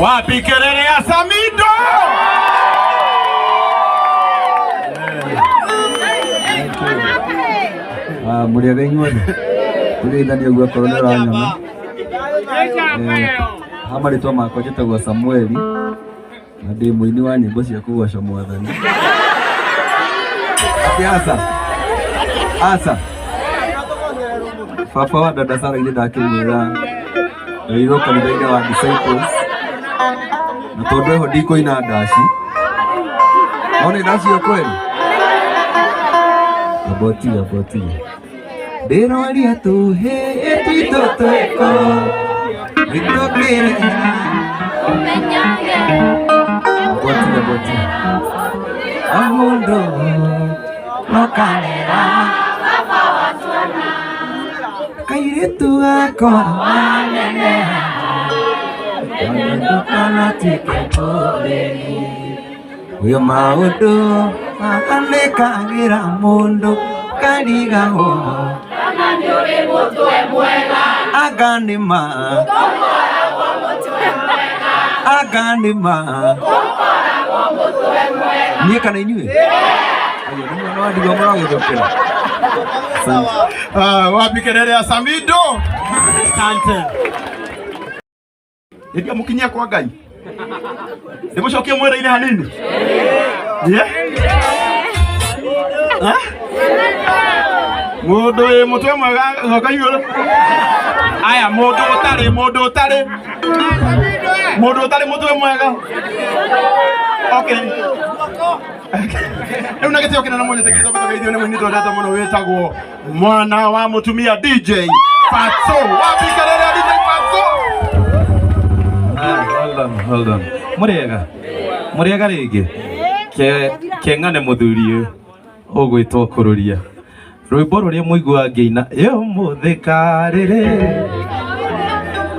Wapi kelele ya Samido? Ah, mũrĩega inyuothe tũgeithanie ũguo akorwo nĩ ũranyona. Ha marĩtwa makwa njĩtagwo Samueli na ndĩ mũini wa nyĩmbo cia kũgoca mwathani. Atĩ aca aca baba wa dada Sara ithe ndakĩmwĩra nderirwo kanitha-inĩ wa Disciples na tondũ eho ndikũina ndaci no nĩ ndaci ĩyo kweli ambotiga ambotiga ndĩroria tũhĩ twitũ twĩko nĩtũkĩrera ambotiga ambotiga amũndũ nokarera kairĩtu gakwa waneneha ndũkanatuĩke mũrĩmi ũyũ maũndũ maanĩkagĩra mũndũ karigagwo anga nĩ ma anga nĩ ma niĩ kana inyuĩ ayo nĩ mwana wa ndigwa mũragĩthũkĩra. Asante. Ah, wapi kelele ya Samido? Asante. Ndio mukinyia kwa Ngai. Ndimucokie mwĩrĩ-inĩ hanini. Yeah? Eh? Mũndũ wĩ mũtwe mwega coka igũrũ. Aya, mũndũ ũtarĩ, mũndũ ũtarĩ. Mũndũ ũtarĩ mũtwe mwega. Okay. Rĩu na gĩtĩo kĩnene mũno njĩtĩkĩrĩtwo gũtũgeithio nĩ mũini twendete mũno wĩtagwo mwana wa mũtumia DJ Fatso. Wapi kelele ya DJ Fatso? Ah, hold on, hold on. Mũrĩega? Mũrĩega rĩngĩ? Ke keng'ane mũthuri ũyũ ũgwĩtwo kũrũria. Rwĩmbo rũrĩa mũiguaga ngĩina ĩ ũmũthĩ karĩrĩ.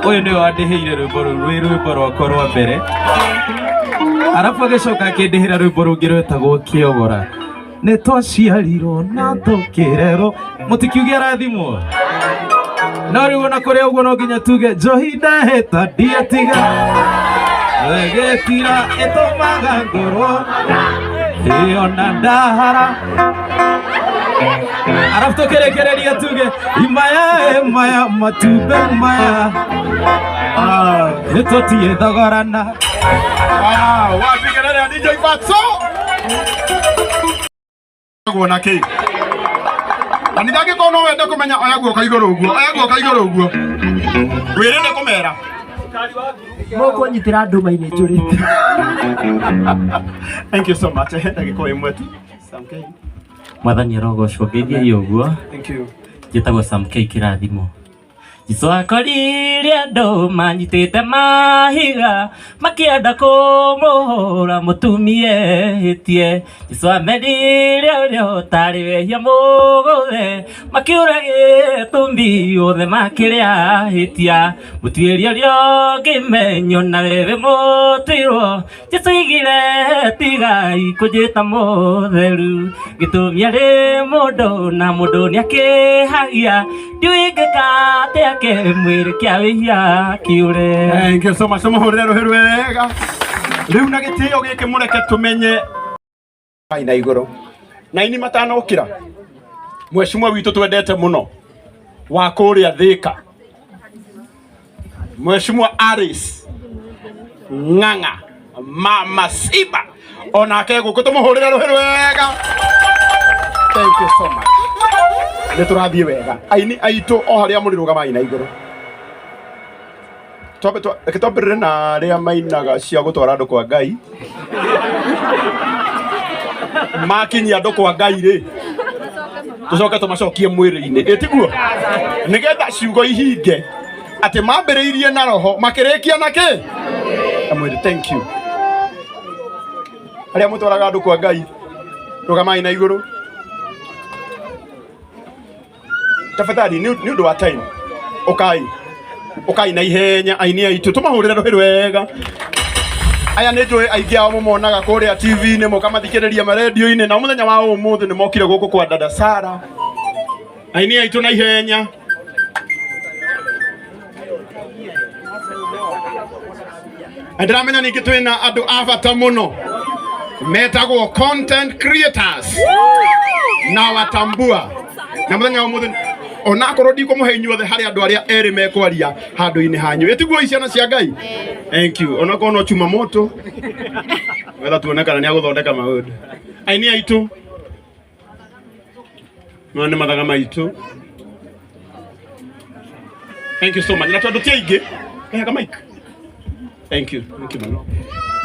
Ũyũ nĩwe wandĩhĩire rwĩmbo rũu rwĩ rwĩmbo rwakwa rwa mbere. Arabu agĩcoka akĩndĩhĩra rwĩmbo rũngĩ rwĩtagwo kĩogora. Nĩ twaciarirwo na tũkĩrerwo. Mũtikiuge arathimwo. No rĩu ona kũrĩ ũguo no nginya tuge njohi ndahĩta ndiatiga ĩgĩtira ĩtũmaga ngorwo ĩyo na ndahara arabu tũkĩrĩkĩrĩria tuge imaya maya matumbe maya nĩtũtiĩ thogorana. Ah, wapi kelele ya DJ Fatso? Guo na kĩ? Kanitha angĩkorwo no wende kũmenya oya guoko igũrũ ũguo, oya guoko igũrũ ũguo. Wĩrĩ nĩ kũmera. Mũkũnyitĩra ndũma-inĩ njũrĩte. Thank you so much. Ndagĩka o ĩmwe tu. Sam K. Mwathani arogocwo ngeithiai ũguo. Thank you. Njĩtagwo Sam K kĩrathimo. Jesũ akorire andũ manyitĩte mahiga makĩenda kũmũhũra mũtumie hĩtie. Jesũ amerire ũrĩa ũtarĩ wehia mũgũthe makĩũra gĩtũmi othe makĩrĩa hĩtia. Mũtuĩri ũrĩa ũngĩmenywo na wewe mũtuirwo Jesũ oigire tigai kũnjĩta mũtheru gĩtũmi arĩ mũndũ na mũndũ nĩakĩhagia ndiũĩ ngĩka atĩa kĩmwĩrĩ kĩa wĩhia kĩũre. Thank you so much. Tũmũhũrĩre rũhĩ rwega. Rĩu na gĩtĩo gĩkĩ mũreke tũmenye na igũrũ. Na ini matanokĩra. Mwecimwa witũ twendete mũno wa kũrĩa Thĩka. Mheshimiwa Alice Ng'ang'a Mama Siba onake gũkũ tũmũhũrĩre rũhĩ rwega. Thank you so much. Nĩ tũrathiĩ wega. Aini aitũ o harĩa mũrĩ rũgamai na igũrũ. Twambe reke twambĩrĩre na arĩa mainaga cia gũtwara andũ kwa Ngai. Makinyia andũ kwa Ngai rĩ, tũcoke tũmacokie mwĩrĩ-inĩ. Ĩ tiguo? Nĩgetha ciugo ihinge atĩ mambĩrĩirie na roho makĩrĩkia na kĩ? Na mwĩrĩ. Thank you. Arĩa mũtwaraga andũ kwa Ngai, rũgamai na igũrũ. Tafadhali nĩ nĩ ũndũ wa time ũkai ũkai na ihenya aini aitũ tũmahũrĩre rũhĩ rwega. Aya nĩ njũĩ aingĩ ao mũmonaga kũrĩa TV-inĩ mũkamathikĩrĩria marendio-inĩ na mũthenya wa ũmũthĩ nĩ mokire gũkũ kwa dada Sara. Aini aitũ na ihenya. Na ndĩramenya ningĩ twĩna andũ a bata mũno metagwo content creators na watambua na mũthenya wa mũthenya onakorwo ndikũmũhe inyuothe harĩ andũ arĩa erĩ mekwaria handũ-inĩ hanyu ĩtiguo ciana cia Ngai. Thank you. Onakorwo no chuma moto wetha tuone kana nĩ agũthondeka maũndũ. Aini aitũ maya nĩ mathaga maitũ. Thank you so much. Na tondũ ti aingĩ heaga mic. Thank you. Thank you mũno.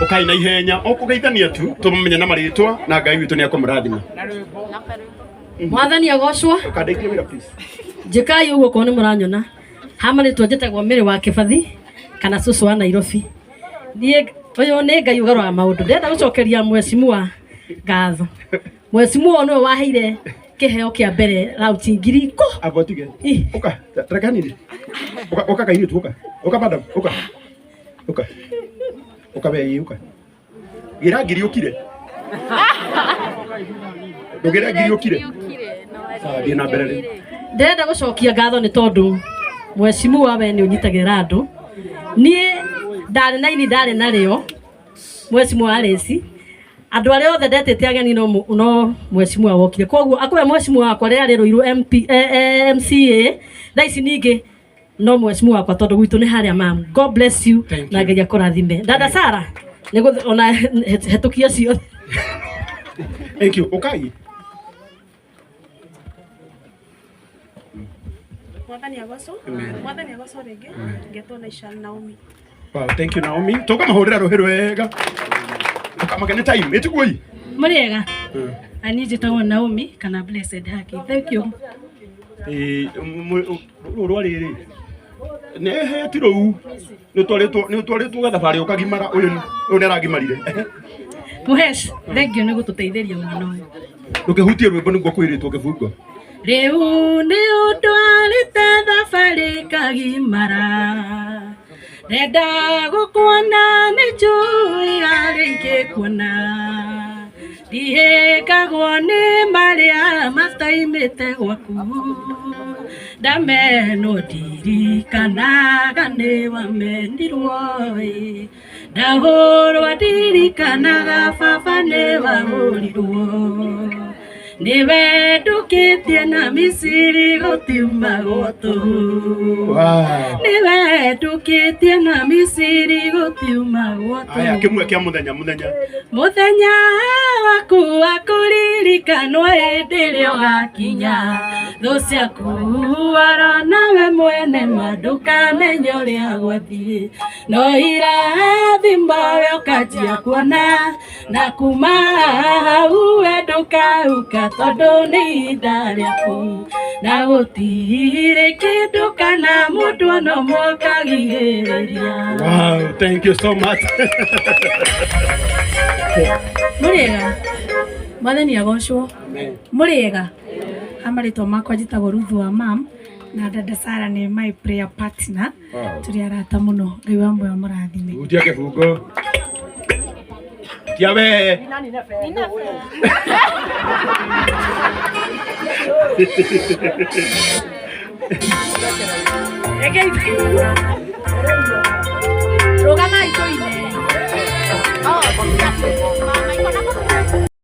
Ũkai na ihenya o kũgeithania tu tũmamenye na marĩtwa na Ngai witũ nĩ akũmũrathima. Mwathani agocwo. Ũkandeithia wĩra please. Njĩkai ũguo korwo nĩ mũranyona. Ha marĩtwa njĩtagwo Mary wa Kĩbathi kana cũcũ wa Nairobi. Niĩ ũyũ nĩ Ngai ũgarũraga maũndũ. Ndĩrenda gũcokeria mheshimiwa ngatho. Mheshimiwa nĩwe waheire kĩheo kĩa mbere rauti ngiri ikũ. Amba ũtige. Ũka, reke hanini. Ũka, ũka kairĩtu ũka. Ũka madam, ũka. Ũka. Ũka we ũka. Gĩra ngiri ũkire. Ndũgĩre ngiri ũkire. Sawa, thiĩ na mbere rĩu. Ndĩrenda gũcokia ngatho nĩ tondũ mheshimiwa we nĩ ũnyitagĩrĩra andũ. Niĩ ndarĩ na ini ndarĩ narĩo mheshimiwa Aresi. Andũ arĩa othe ndetĩte ageni no mheshimiwa wokire. Koguo akũhe mheshimiwa wakwa rĩrĩa arĩ Ruiru MP, MCA thaa ici ningĩ no mheshimiwa wakwa tondũ gwitũ nĩ harĩa mam. God bless you na Ngai akũrathime. Dada Sara nĩ ona hetũkia ciothe. Thank you. Ũkai. Mwathani agocwo. Mwathani agocwo rĩngĩ. Ngetwo na Isha Naomi. Wow, thank you Naomi. Tũkamahũrĩra rũhĩ rwega. Ũkamake nĩ time, ĩtiguo ii. Mũrĩega. Niĩ njĩtagwo Naomi kana Blessed Haki. Thank you. Rũrũ rwa rĩrĩ nĩ he ti rũu nĩ ũtwarĩtwo gathabarĩ ũkagimara ũyũ ũyũ nĩ aragimarire. Mũhesh, thank you nĩ gũtũteithĩria mwana ũyũ. Ndũkĩhutie rwĩmbo nĩguo kwĩrĩtwo kĩbungo. Rĩu nĩ ũndwarĩte thabarĩ kagimara. Ndenda gũkuona nĩ njũĩ harĩa ingĩkuona. Ndihĩkagwo nĩ marĩa mataimĩte gwaku. Ndamenwo ndirikanaga nĩ wamenirwo ĩ. Ndahũrwo ndirikanaga baba nĩ wahũrirwo. Nĩwe ndũkĩtie na Misiri gũtiumagwo tũhũ. Nĩwe ndũkĩtie na Misiri gũtiumagwo Aya tũhũ. kĩmwe kĩa mũthenya mũthenya. Mũthenya waku wa kũririkanwo hĩndĩ ĩrĩa ũgakinya. Thũ ciaku warona we mwene ma ndũkamenya ũrĩa gwathiĩ. No irathimo we ũkanjia kuona na kuma hau we ndũkauka tondũ nĩ ihinda rĩaku. Na gũtirĩ kĩndũ kana mũndũ ona ũmwe ũkagirĩrĩria. Wow, thank you so much. Mũrĩega. Mwathani agocwo. Mũrĩega. Ha marĩtwa makwa njĩtagwo Ruth wa mam na dada Sara nĩ my prayer partner. Wow. Tũrĩ arata mũno. Ngai wa muoyo amũrathime. Hutia kĩbungo. Tia we. Rũgamai tũine.